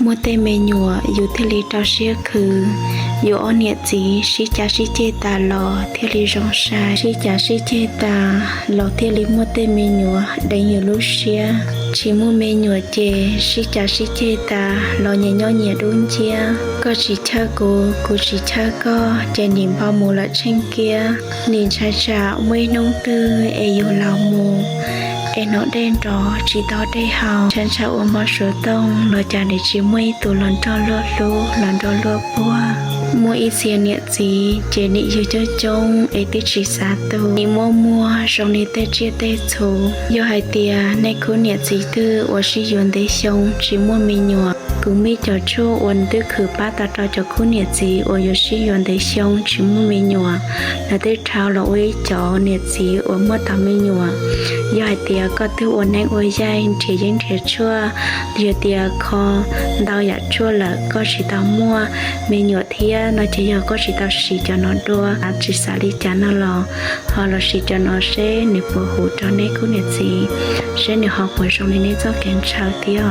Muaj tej me nyuam yus thiaj li rau siab khwv. Yus ob niam txiv sib cav sib ceg tas los thiaj li zoo sai, sib cav sib ceg tas los thiaj li muaj tej me nyuam deev yus lub siab. Tsis muaj me nyuam ces sib cav sib ceg tas los nyias nyob nyias dub nciab. Koj tsis chawj kuv, kuv tsis chawj koj, ces nim npau mus lawm tsheej kiab. Nim ntshai tsam muaj ib hnub twg es yus laus mus es hnov dej nrov tsis tau dej haus, ntshai tsam ua npau suav tooj los cas nim tsis muaj ib tus los nrog luag hlub los nrog luag puag. Muaj ib txhia niam txiv ces nim yug coob coob es twb tsis xav tu, nim muaj muag zoo li tej tsiaj tej txhu. Yog hais tias nej khub niam txiv twg uas sib yuav ntev xyoo tsis muaj me nyuam, kuv muaj ib co tshuaj uas twb khwv pab tau rau cov khub niam txiv uas yuav sib yuav ntev xyoo tsis muaj me nyuam. Lawv twb rhau los ua ib cov niam txiv uas muaj tau me nyuam. Yog hais tias koj twb ua neeb ua yaig nrhiav yeeb nrhiav tshuaj, yog tias kho ntau yam tshuaj lawm koj tsis tau muaj me nyuam thiab no ces yog koj tsis tau siv cov no dua, tsis xav li cas no los ho los siv cov no seb nws puas huv rau nej khub niam txiv, seb nws ho puas zoo li nej txoj kev ntshaw thiab.